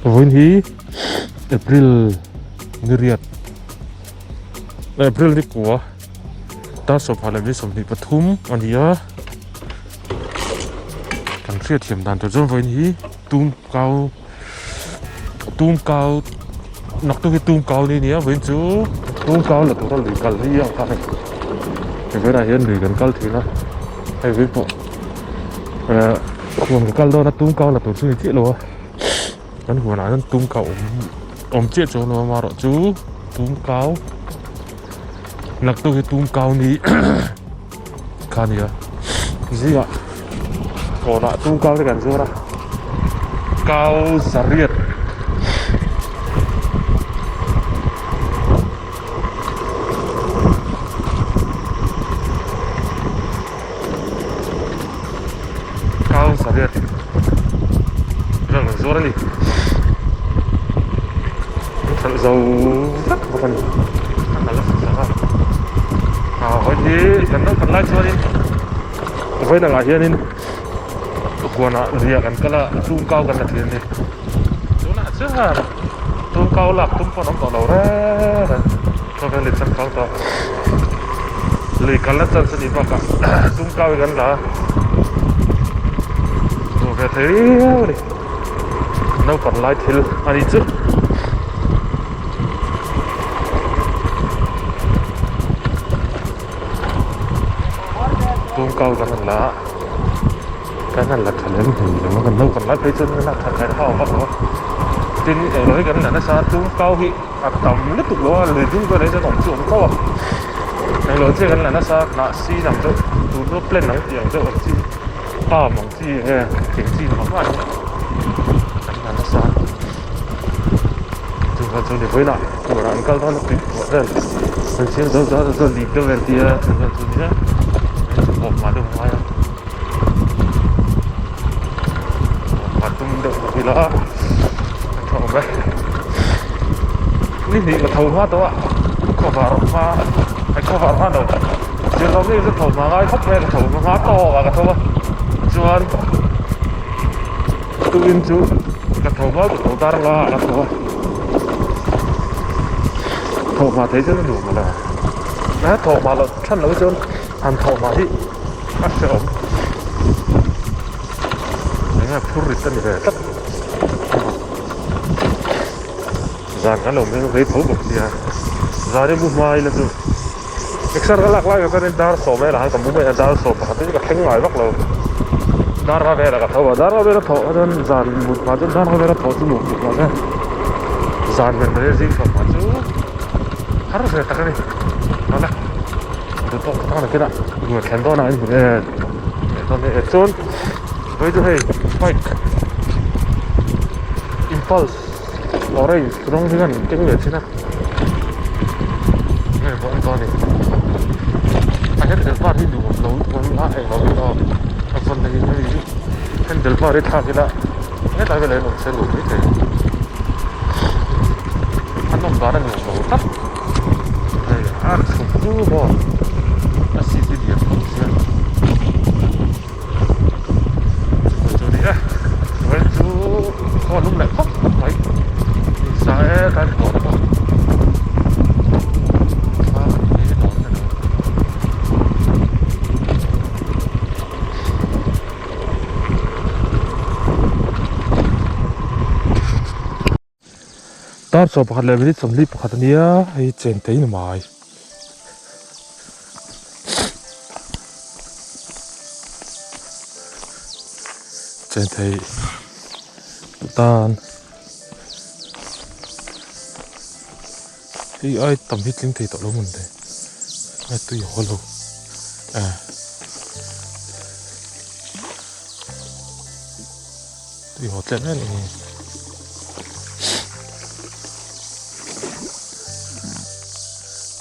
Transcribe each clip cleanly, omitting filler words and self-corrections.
Vawiin hi April ni riat April ni kua dar sawmhah leh ni 23 a ni a kan hriatthiam dan tur chuan vawiin hi tum kau tum kau naktuk hi tum kau ni a ni a vawiin chu tum kau la tura lui kal hi ang kha a ni hei velah hian lui kan kal thin a hei vawiin pawh eh huan ka kal dawn a tum kau la tur chu ni chiah lo a kan huanah hian tum kau awm awm chiah chuang lo a amaherawhchu tum kau naktuk hi tum kau ni kha a ni a zingah kawnah tum kau te kan zuar a kau zariat kau zariat vel kan zuar a ni an hralh zo vek bawk a ni a nalh a sak a ah vawiin hi kan naupan lai chuanin vawiin angah hianin huanah riah kan kal a tumkau kan la thin a ni tunah chuan tumkau lak tum pawh an awm tawh lo reng reng khawvel in changkang tawh lui kalna chance a nih bakah tumkau hi kan la duh ve thei viau a ni naupan lai thil a nih chu. Tumkau kan han la a kan han la tha lem hlei lo a kan naupan lai phei chuan kan la tha tha vak lo a tin englo hi kan la nasa a tumkau hi a tam lutuk lo a lui dung vel ah hian awm chu a awm tho a englo chi kan la nasa hnah sin ang deuh tun chu plant ang tih ang deuh ang chi palm ang chi enge thing chi mah mah hi kan la nasa chuvang chuan ni vawiinah dawrah an kal dawn a tui phuah vel an siam zo zo zo lik deuh vel tia chuvang chu nia bawk mah deuh a ngai a bawk mah tum deuh bawk ila a tha awm e ni hnih ka tho hma tawh a khawvar hma ai khawvar hma lo zirlawm ni chu tho hma ngai khawp mai a ka tho hma tawk a ka tho a chuan tuin chu ka tho hma ka tho dar la a tho a tho hma thei chuan a nuam a la a tho hma loh than loh chuan han tho hma hi a hrehawm eng nge phur rit a ni ve tlat zan kan lo meng rei tho bawk sia zan hi mu hma ila chu exer ka lak lai ka chuanin dar sawm velah khan ka mu mai a dar sawm pakhat hi ka thleng ngai vak lo dar nga velah ka tho a dar nga vela thawh chuan zan mut hma chuan dar nga vela thawh chu nuam tuk mahse zan men rei zing thawh hma chu har ve tak a ni awle duhtawk tak tak nakinah ruah thlen dawnah an hmu em chuan vawi chu hei bike impulse orange rawng hi khan keng leh thin a nge pawh an ni a handle bar hi duh awm lo awm a eng lo hi aw a vawn na hi hei hi handle bar hi thlak ila hetlai velah hian awm se luh mai thei a nawm dan a nuam lo tlat hei a chhuk chu maw a seat hi lian bawk sia. Chu ni e vawiin chu khaw lum leh khawp khawp mai ni sa e kan tawh na pawh thla kan ni dawn a ni. Tar chaw pakhat leh minute 41 a nia hei cheng te in a mai. Cheng thei tan hei ai tam hi tling thei tawh lo mawn le nge tui a haw lo eh tui haw tlem em em.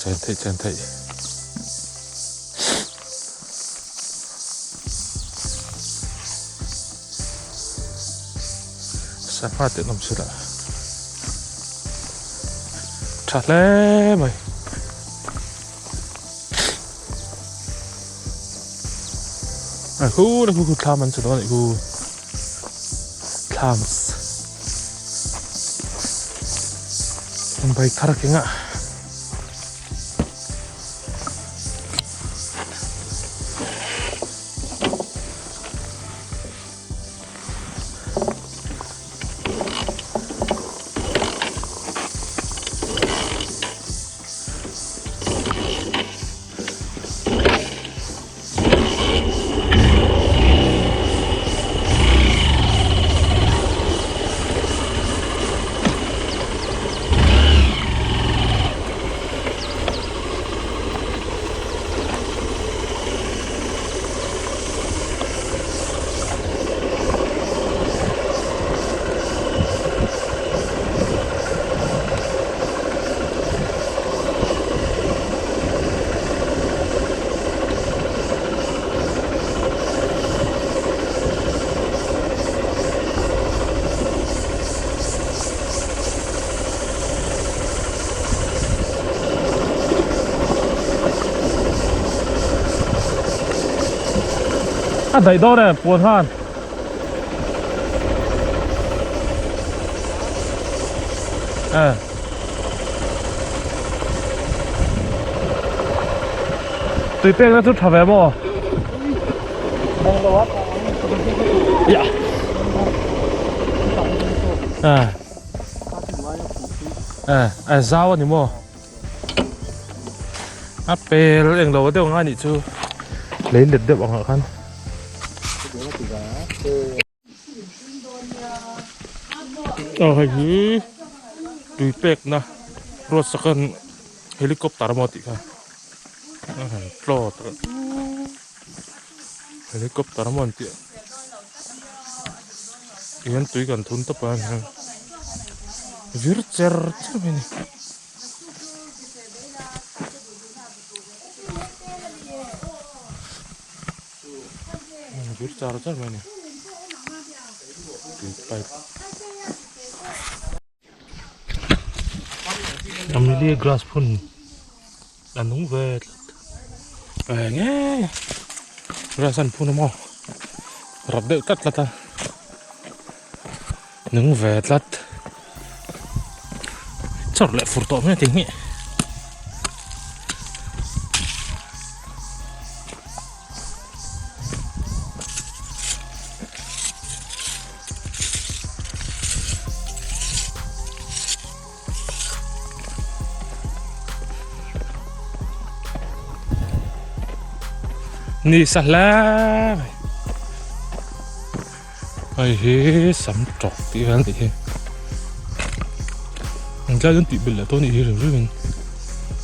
Chen theih chen theih. Sangha te an awm sila. Tha hle mai. A khu na khu khu thlam an chu dawn a nih khu. Thlams. Bike thar a keng a. A daih dawn em puan han. Eh. Tui pek na chu tha ve maw? Ya. Eh. Eh, a zau ani maw? A pel eng lo deuh ang a nih chu. Lei let deuh ang ah khan. Aw hei hi tui pekna road second helicopter emaw tih kha a han tlaw tak a helicopter emaw an tih tihian tui kan thun tawp a vir cher cher mai a ni. Vir char char mai a ni tui pipe Amelia grass phun a nung ve tlat eng nge grass an phun a maw rap deuh tlat tlat a nung ve tlat chawr leh fur tawh mai a ti hnih. Ni sa hle mai hei hi sam tawk tih vel anih hi engtlai chuan tih belh leh tawh anih hi reng rengin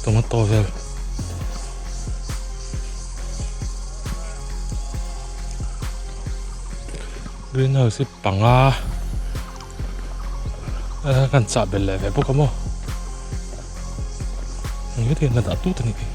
tomato vel. Greenhouse hi panga a kan chah belh leh ve bawk a maw eng heti hian la dah tut a nih hi.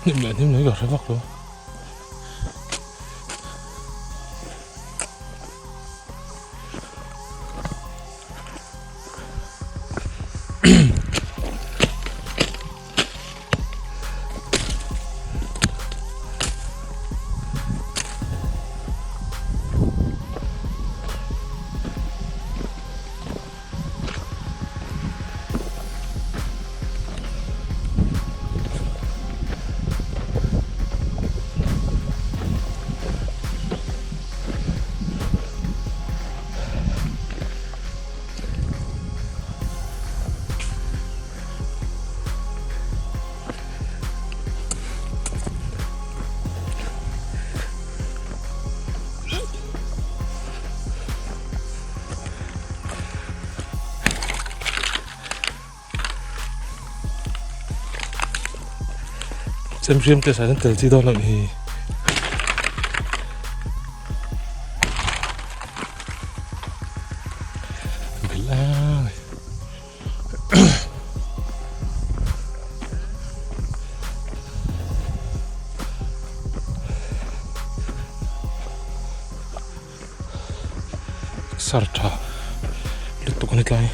Hnim leh hnim leh hi ka hre vak lo. Chemhriam te sain tel chi dawn loh hi. Sar tha lutuk a ni tlai.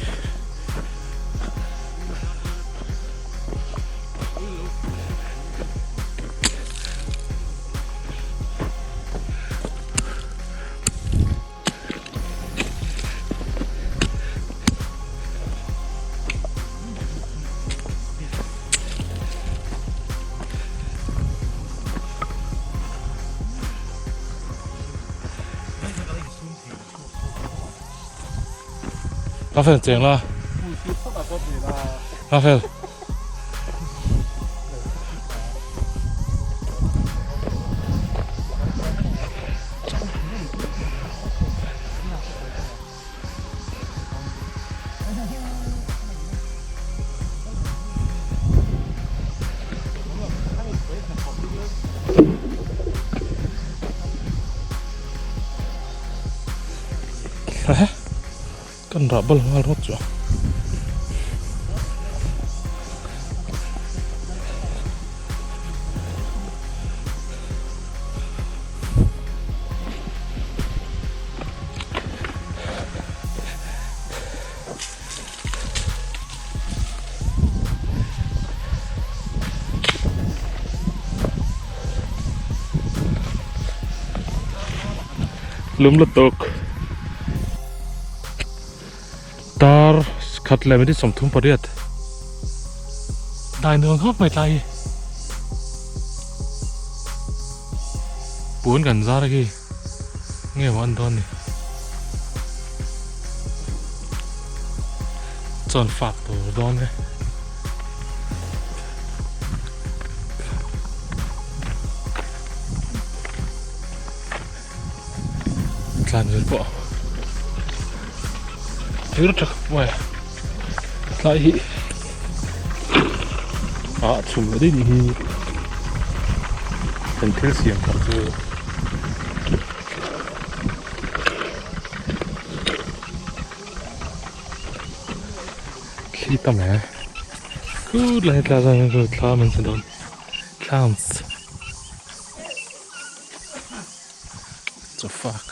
Rafael cheng la Rafael Kan rah bal nghal rawt chu a. Lum lutuk tar khat leh minute 38 dai nuam khawp mai tlai hi puan kan zar a khi. Nge maw an dawn ni? Chuan fak tur dawn e. Tlan vel pawh thir tha khawp mai a tlai hi ah chhum leh daih nih hi kan thil siam thar chu. Thli tam e good lai tla zan chu thla man sa dawn clowns what the fuck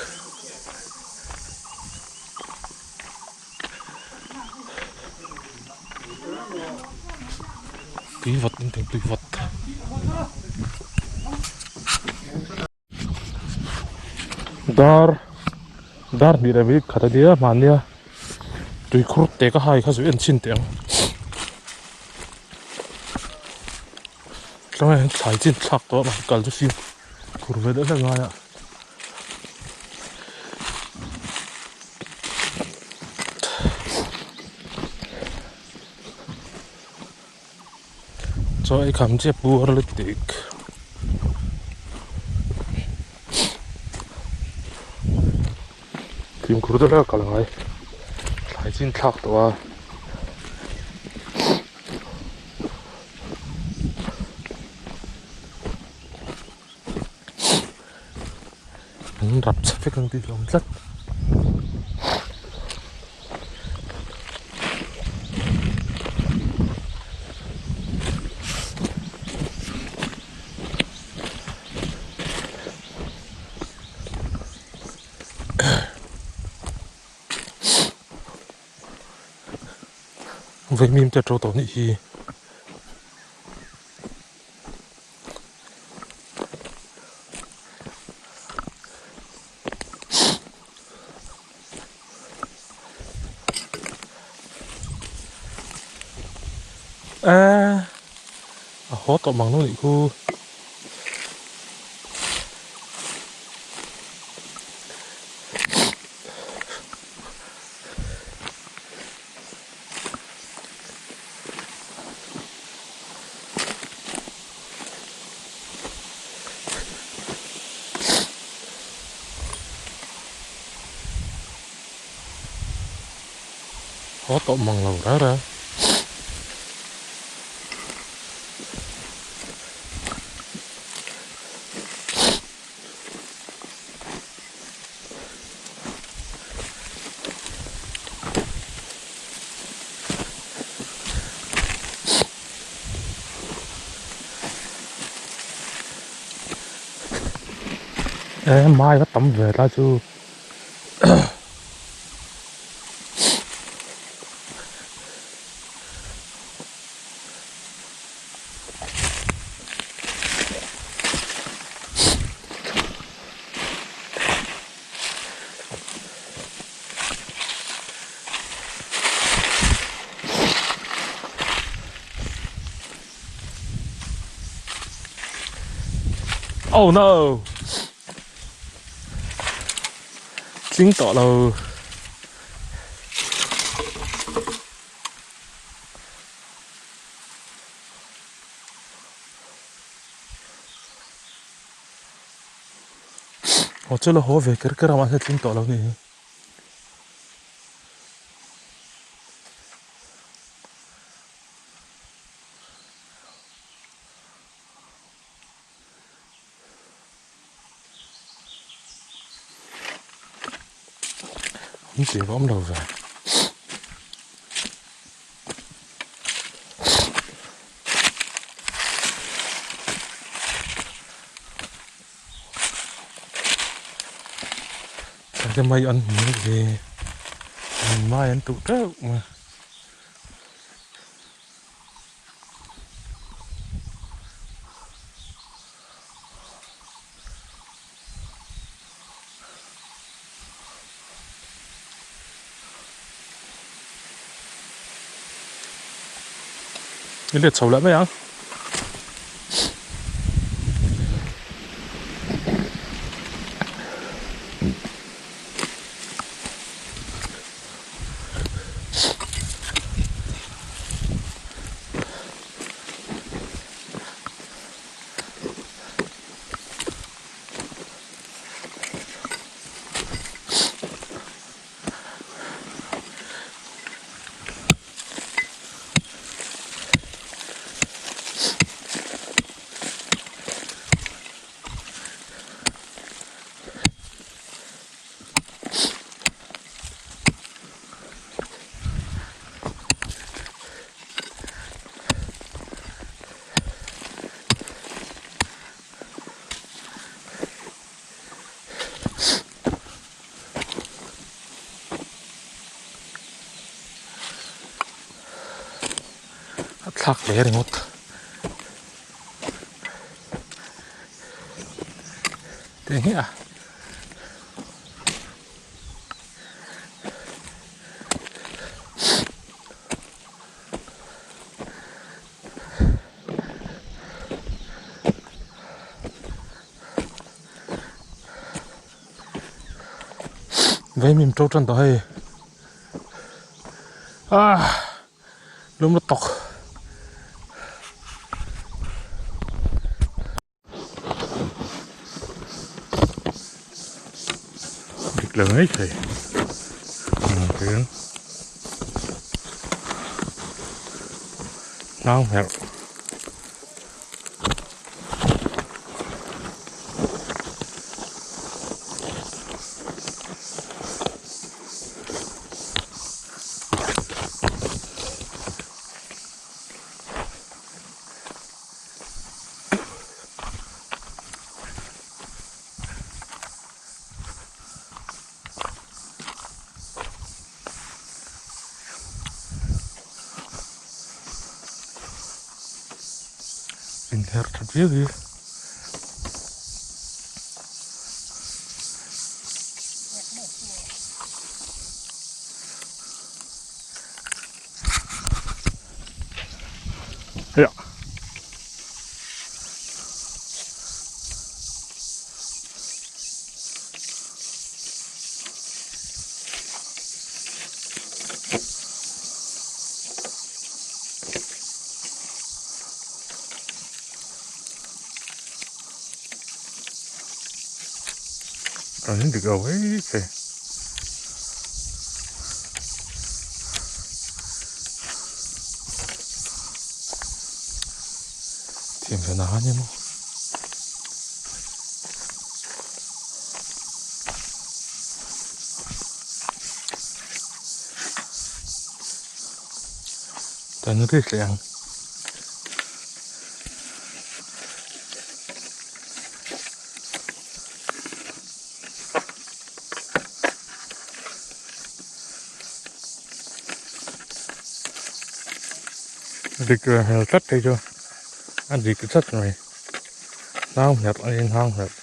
tui vawt in tui vawt. Dar dar hnih leh minute khat a nia hmannia tuikhur te ka hai kha chu en chhin teh ang tlangah hian thlai chin thlak tawh a mahse kal chu fim khur ve deuh hlek ngai a. Chaw ei kham chiah puar lutuk. Fimkhur deuh hlek a kal angai. Thlai chin thlak tawh a. An rap chhe vek ang tih hlawm tlat. Vaimim te a to tawh nih hi. A a haw tawh mang lo nih khu. Haw tawh mang lo reng reng. E mai va tam ve tlai chu. Oh no! Tling tawh lo. Aw chu la haw ve ker ker a mahse tling tawh lo ni hi. Awm tih awm lo ve. Tlai mai an hmu ve. Mai an tuh teuh mai. I let chho leh mai ang. A thlak hle ringawt. Teh hmiah a. Vei mim to tan tawh hei ah lum lutuk. Dik lo mai thei ang nau herh. Inher that viau hi. Ja. I need to go way okay. Thiam ve na ni maw. Tan ri hle ang. Dik ve hmel tlat phei chu a dik tlat mai hnang hmerh a in hnang hmerh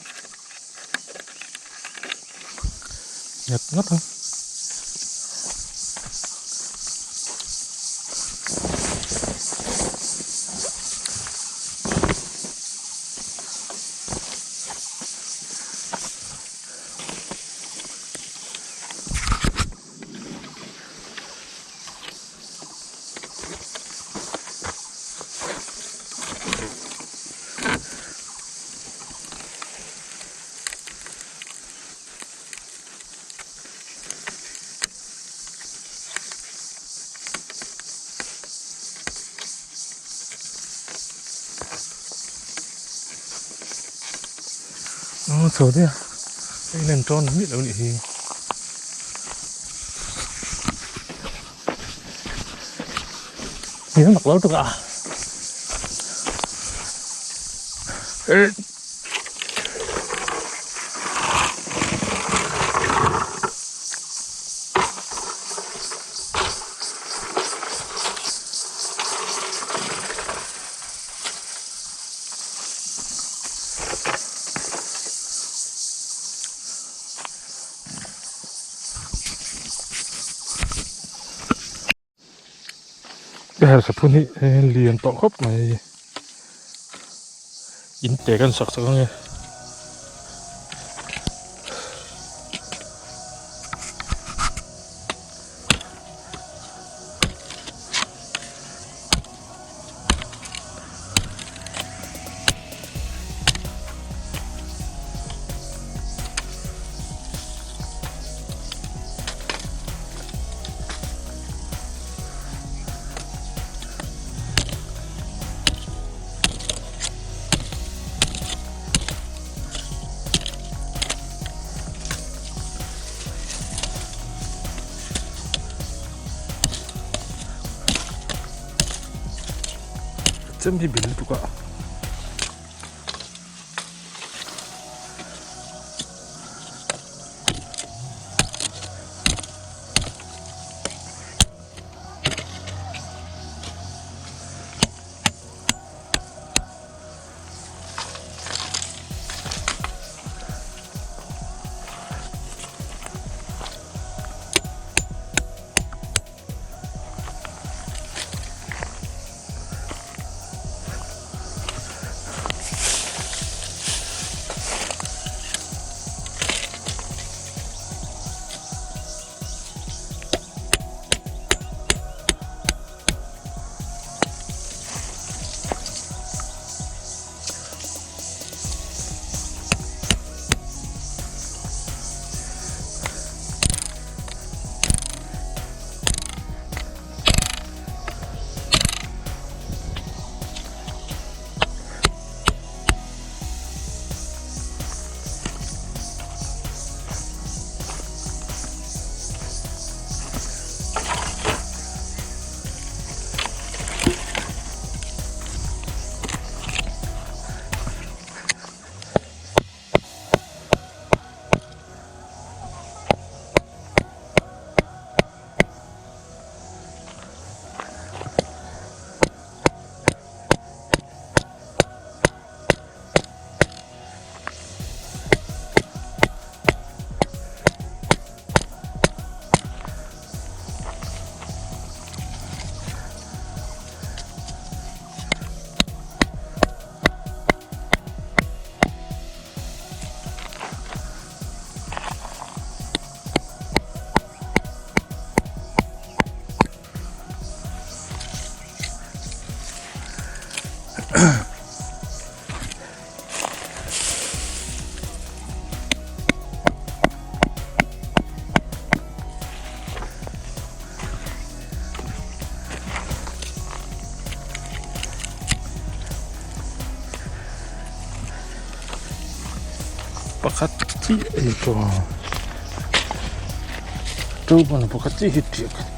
nghat nghat a. Aw chho daih a, hei hian tawn miah lo a nih hi. Hei mak lo tuk a. Ka hersa phun hi lian tawh khawp mai in te kan sak sak ange. Chem hi bil lutuk a. Pakhat chiah ei tawh a tuman pakhat chiah hi tiak a ni.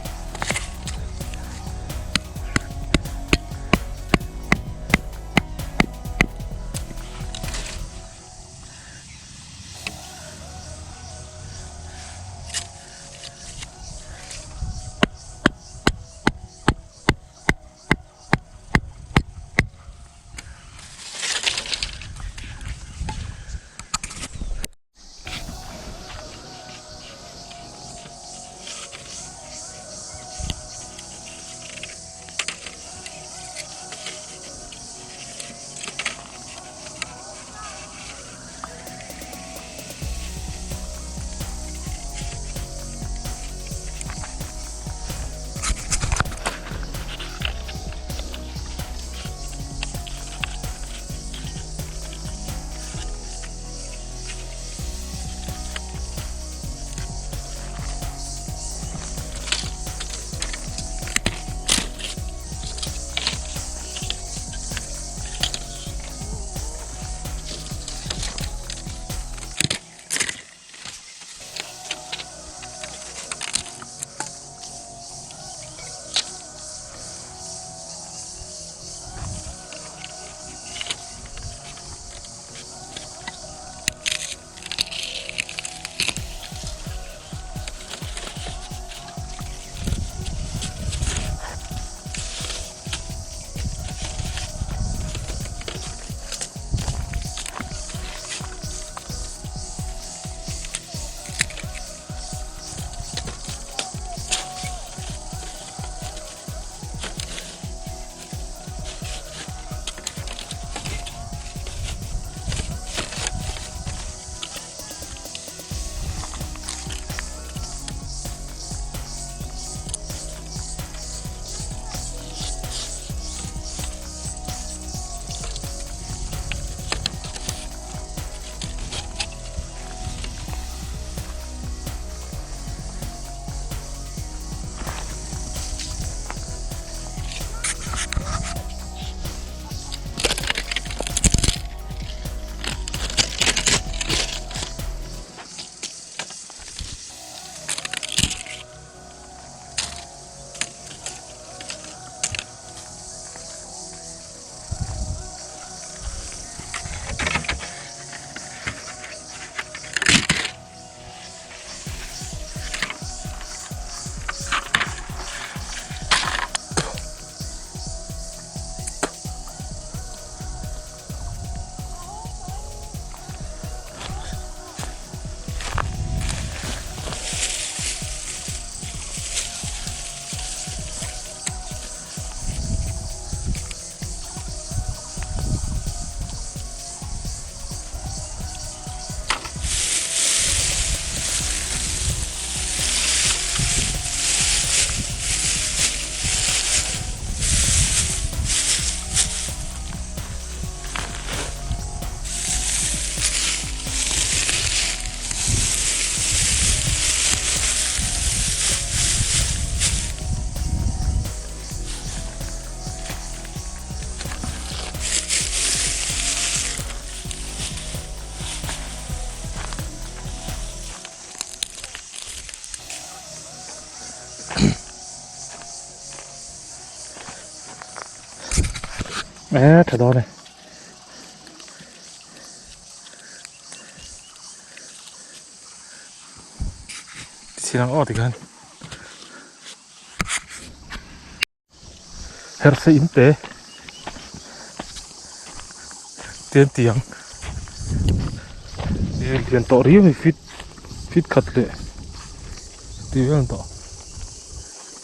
E tha dawn e. Tichhin ang aw tikhan. Herse in te te an ti ang ih lian tawh riau mai fit fit khat leh tih vel tawh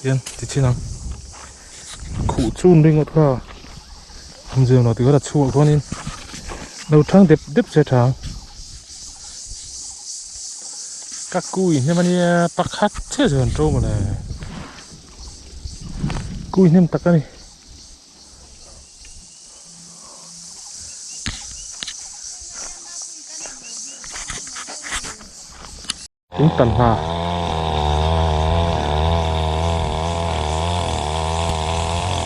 hian ti chhin ang khuh chhun ringawt kha awmzia lo tikhan a chhuah khuanin lo thang dep dep se tha ang ka kui hnem ania pakhat chiah chu an to mawle. Kui hnem tak a ni. Thing tan hna.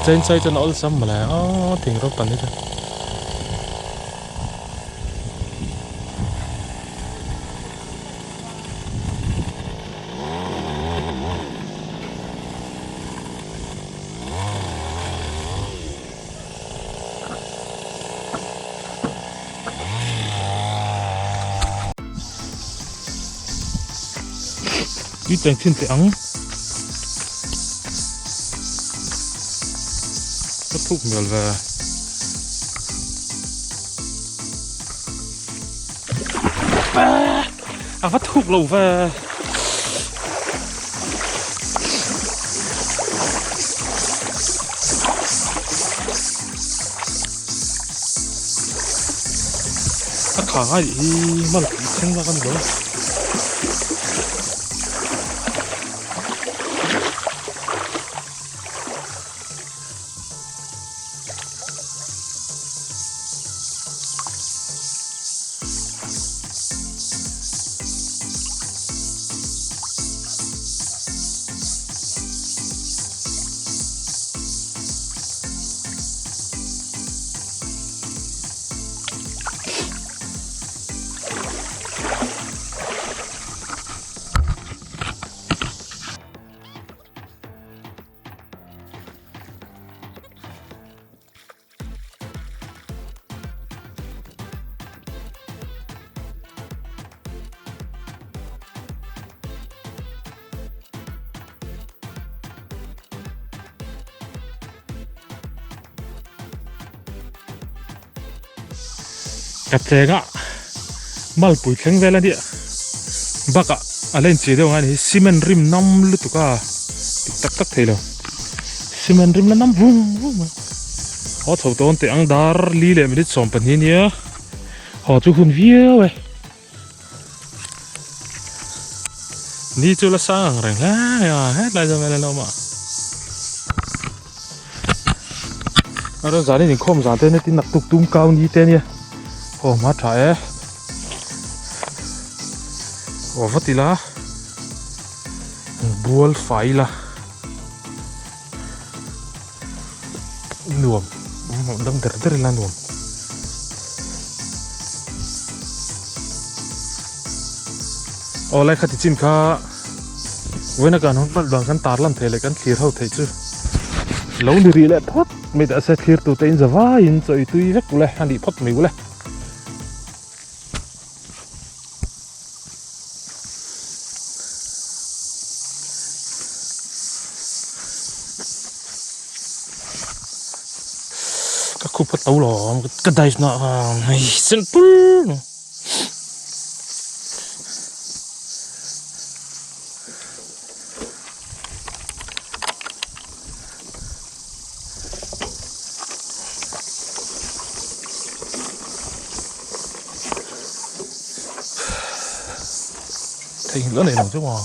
Chain chai chuan a awlsam mawle aw thing rawng tan hi chu. Tui cheng thin teh ang ka thuk hmel ve. A va thuk lo ve. A kha ngai hi mal pui thleng vak a ni lo. Ka cheng a malpui thleng vel a nia bakah a la inchei deuh ang a ni hi cement rim nam lutuk a dik tak tak thei lo cement rim la nam vung vung mai haw chho dawn teh ang dar li leh minute 12 nia haw chu hun viau e ni chu la sang ang reng hle mai a hetlai zawng hian a la awm a a rawn zan in inkhawm zan te nia tin naktuk tum kau ni te nia aw hma tha e aw va ti la bual fai la nuam dam der der ila nuam aw lai khati chin kha vawiin a kan hun hman dan kan tar lan thei leh kan thlir ho thei chu lo ni rih leh phawt mai tah se thlir tur te in za vaiin chaw i tui vek ule a nih phawt mai ule. Ka khup a to lo ka dive na hei sen pul. Theihnghilh a nei lo chu maw.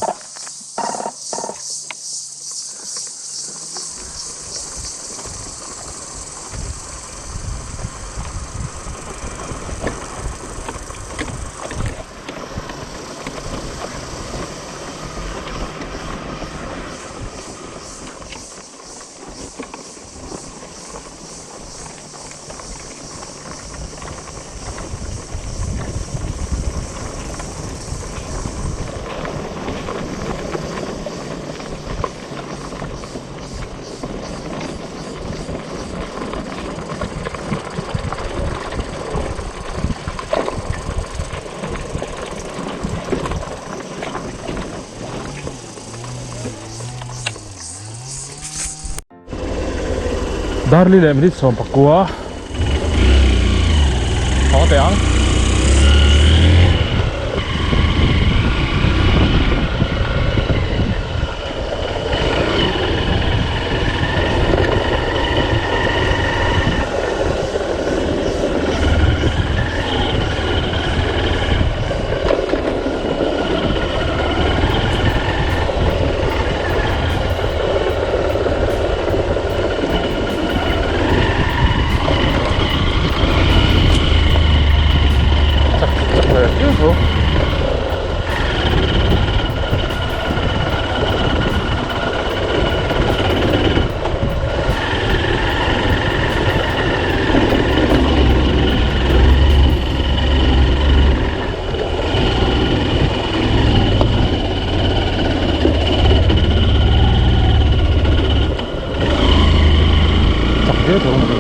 Darli leh minute 19 Haw teh ang. Chak chak ve viau tho. Chak viau tho.